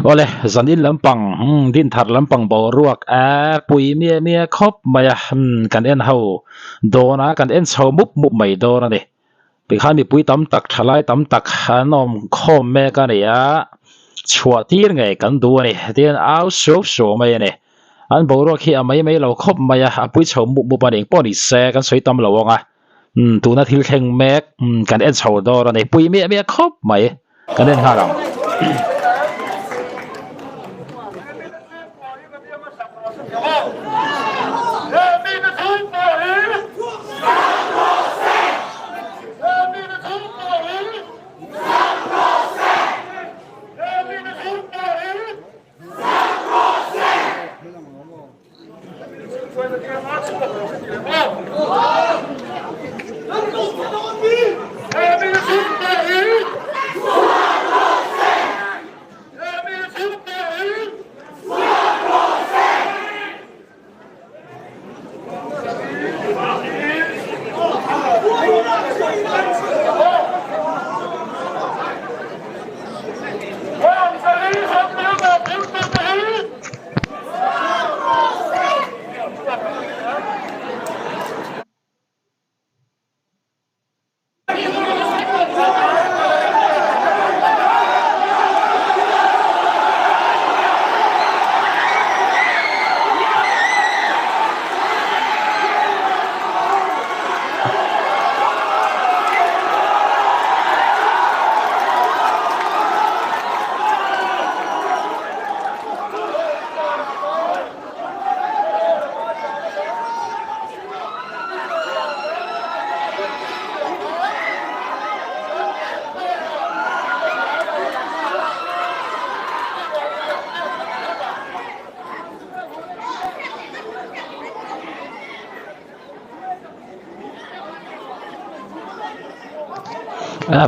Awle, zanin lampang dinthar lampang boruak a pui miah miah khawp mai a, kan en ho dawn a, kan en chho mup mup mai dawn a ni. Tikhan mipui tam tak, thalai tam tak an awm khawm mek a ni a, chhuah tir ngei kan duh a ni tiin au suau suau mai a ni. An boruak hi a mai mai lo khawp mai a, a pui chho mup mup a ni. Engpawh ni se kan sawi tam lo ang a. Umm tuna thil thleng mek umm kan en chho dawr a ni pui miah miah khawp mai kan en nghal ang.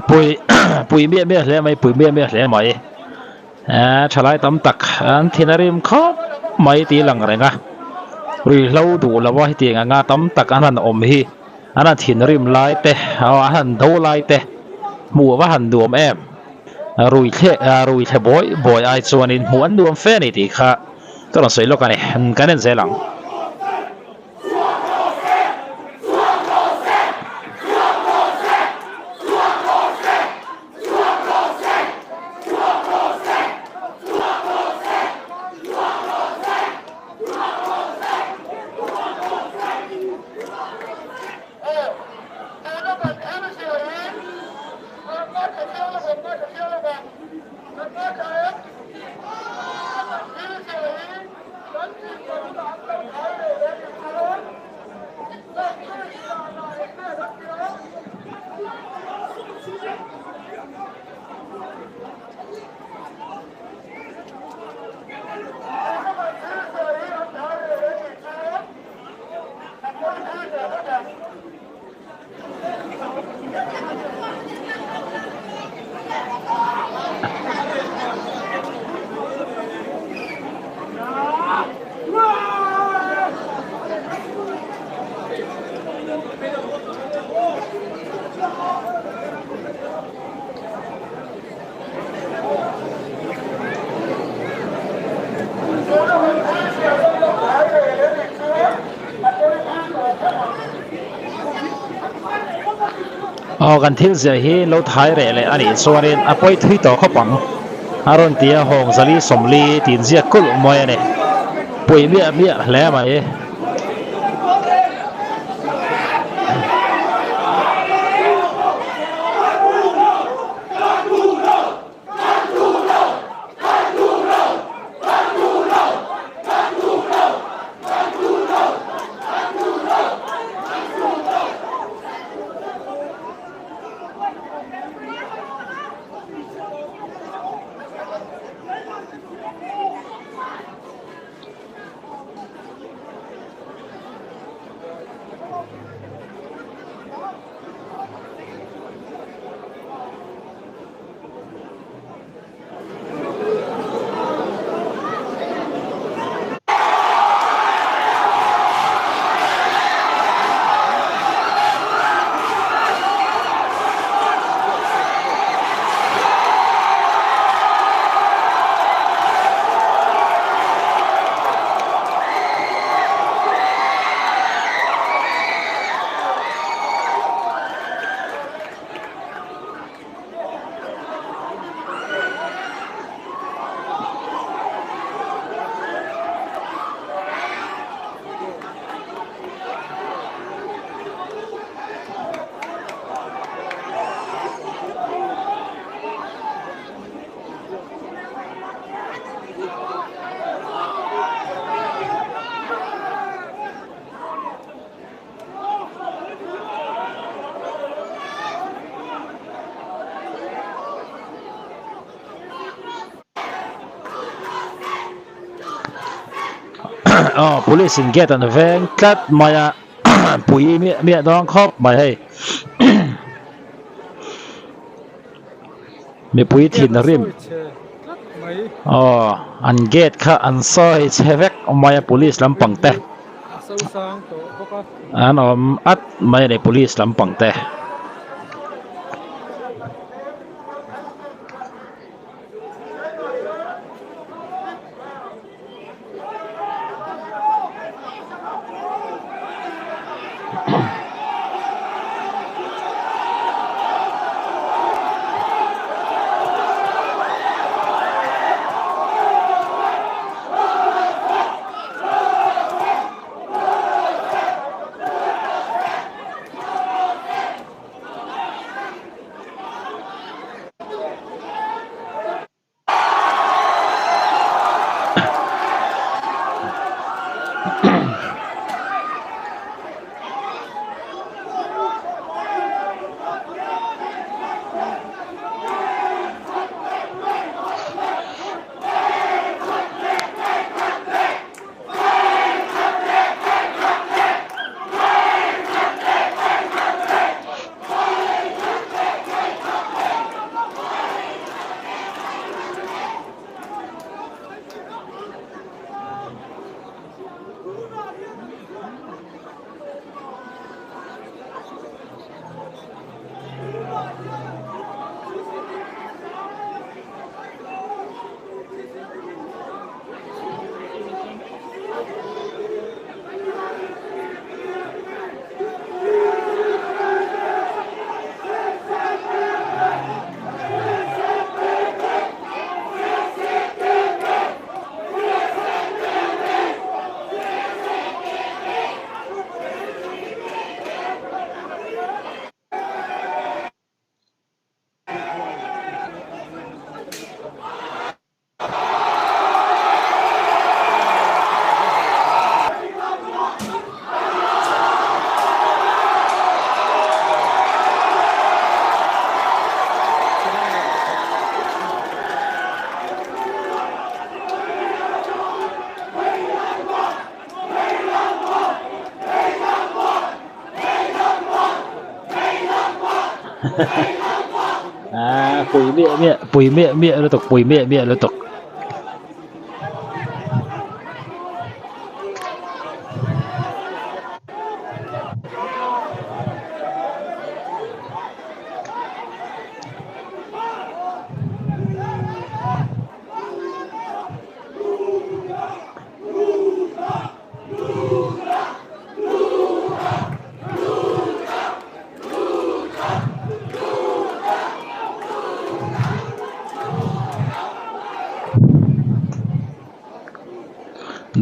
Pui pui miah miah hle mai pui miah miah hle mai eh thalai tam tak an thin a rim khawp mai tih a lang reng a ruihhlo duh lo a hetiang anga tam tak an han awm hi an han thinrim lai te aw an han do lai te hmuh a va han nuam em ruithle ruithle bawi bawi ai chuanin hmuh an nuam fe a ni tih kha ka rawn sawi lawk a ni kan en zel ang. Aw kan thil ziah hi lo thai reh leh a nih chuanin a pawi thui tawh khawp ang a rawn ti a hawng zali sawmli tih inziak kulh mawi a ni pawi miah miah hle mai. Aw police in gate an veng tlat mai a pui miah miah dawn khawp mai hei mipui thin a rim aw an gate kha an sawi chhe vek mai a police lampang te an awm at mai a ni police lampang te. Ah pui miah miah pui miah miah lutuk pui miah miah lutuk.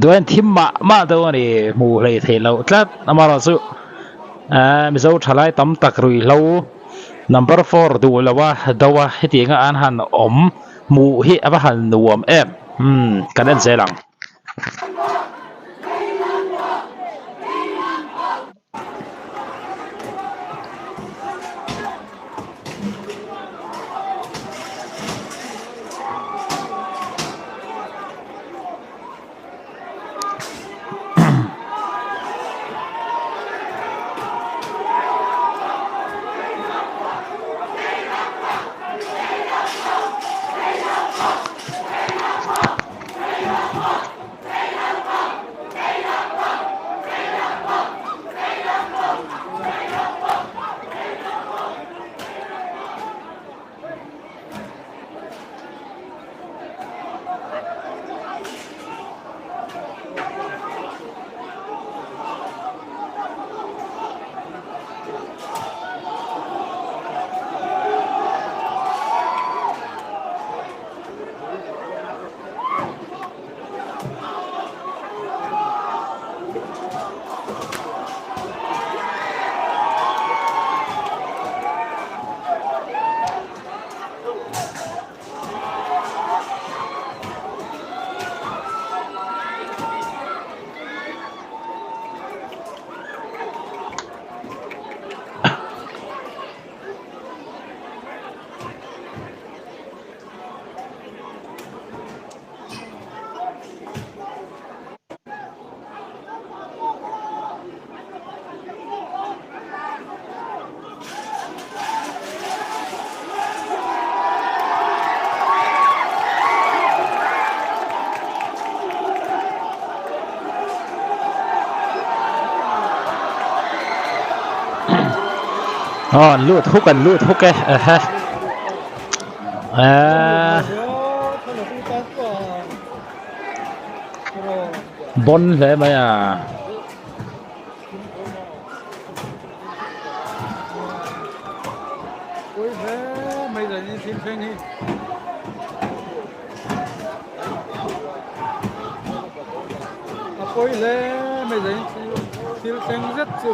Duain thim mah mah deuh a ni hmuh hlei theih loh tlat amaherawhchu ahh mizo thalai tam tak ruihhlo number four duh lo a do a hetiang a an han awm hmuh hi a va han nuam em umm kan en zel ang. Aw an lut huk an lut huk e ehe eee bon hle mai a. A pawi hle mai zai thil thleng zet chu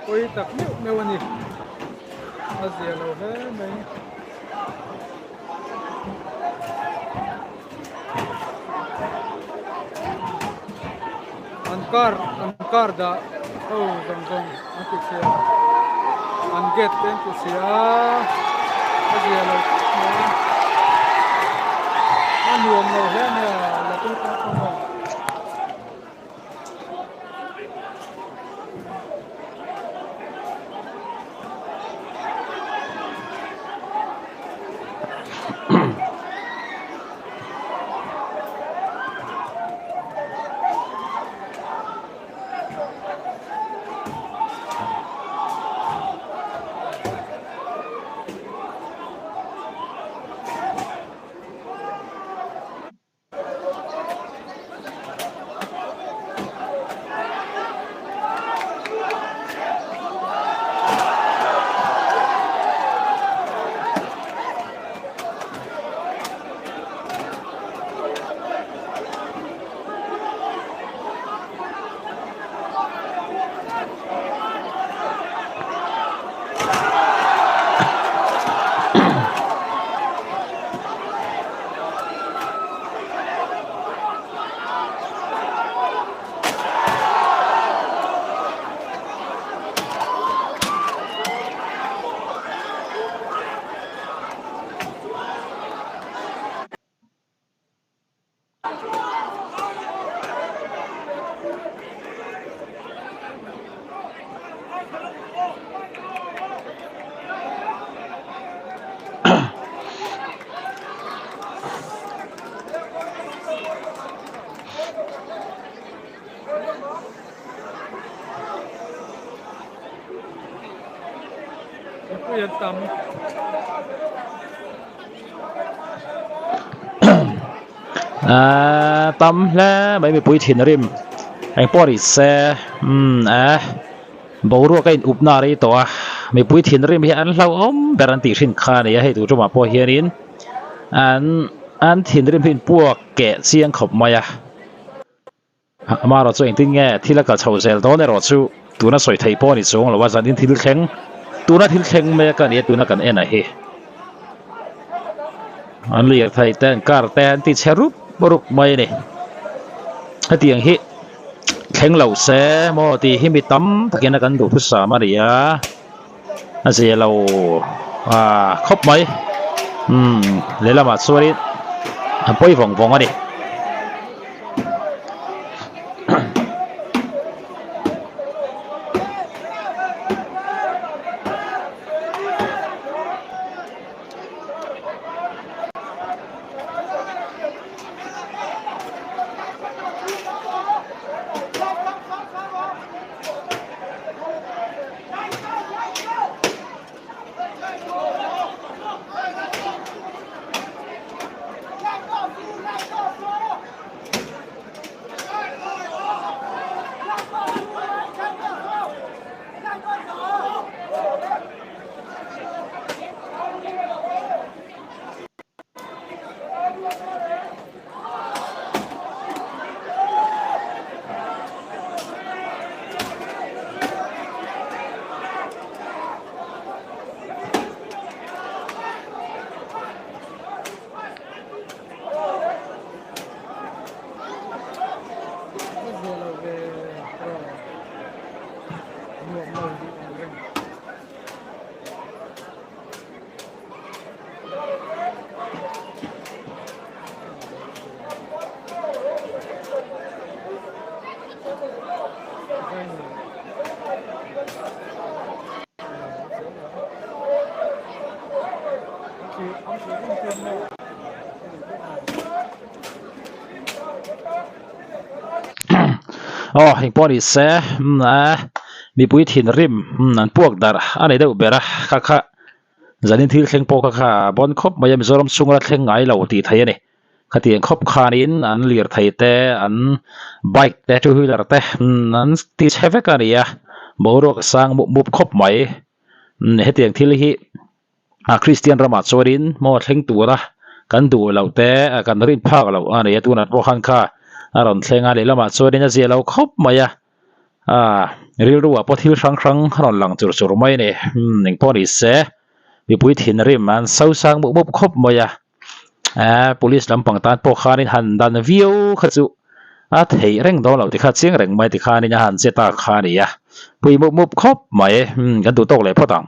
pawi tak meuh meuh a ni a zia lo hle mai. An car an car dah ho zawng zawng an ti chhia an gate te an ti chhia a zia lo khawp mai a nuam lo hle mai a la tum tawh tawh a. Mipui an tam. Ahh tam hle mai mipui thinrim engpawh ni se umm eh boruak a in up na rei tawh a mipui thinrim hi an hlauhawm ber an tih hrin kha a ni a hei tur tumah pawh hianin an an thinrim hi inpuak keh chiang khawp mai a. Amaherawh chu engtin nge thil a kal chho zel dawn erawh chu tuna sawi theih pawh a ni chuang lo a, zanin thil thleng tuna thil thleng mek a ni a tuna kan en a hi. An lirthei te an car te an ti chhe rup rup mai a ni. Hetiang hi thleng lo se maw tih hi mi tam takin a kan duhthusam a ni a, a zia lo ah khawp mai. Umm lehlamah chuanin a pawi vawng vawng a ni. Aw heng pawh ni se umm a. Mipui thinrim an puak darh a ni deuh ber a, kha kha zanin thil thleng pawh kha kha bawn khawp mai a, Mizoram chhunga thleng ngai lo tih theih a ni. Khatiang khawp khanin an lirthei te, an bike te, two wheeler te an ti chhe vek a ni a, boruak a sang mup mup khawp mai. Hetiang thil hi a Kristian ramah chuanin maw thleng tura kan duh loh te, kan rin phak loh a ni a, tunah pawh khan kha a rawn thleng a, lehlamah chuanin a zia lo khawp mai a. Ah, rilru ah pawh thil hrang hrang a rawn lang chur chur mai a ni. Engpawh ni se, mipui thinrim an sosang mup mup khawp mai a. Ah, police lampang tan pawh khanin han dan viau kha chu a theih reng dawn loh tikha chiang reng mai tikhanin a han che ta kha a ni a. Pui mup mup khawp mai, kan duh tawk leh phawt ang.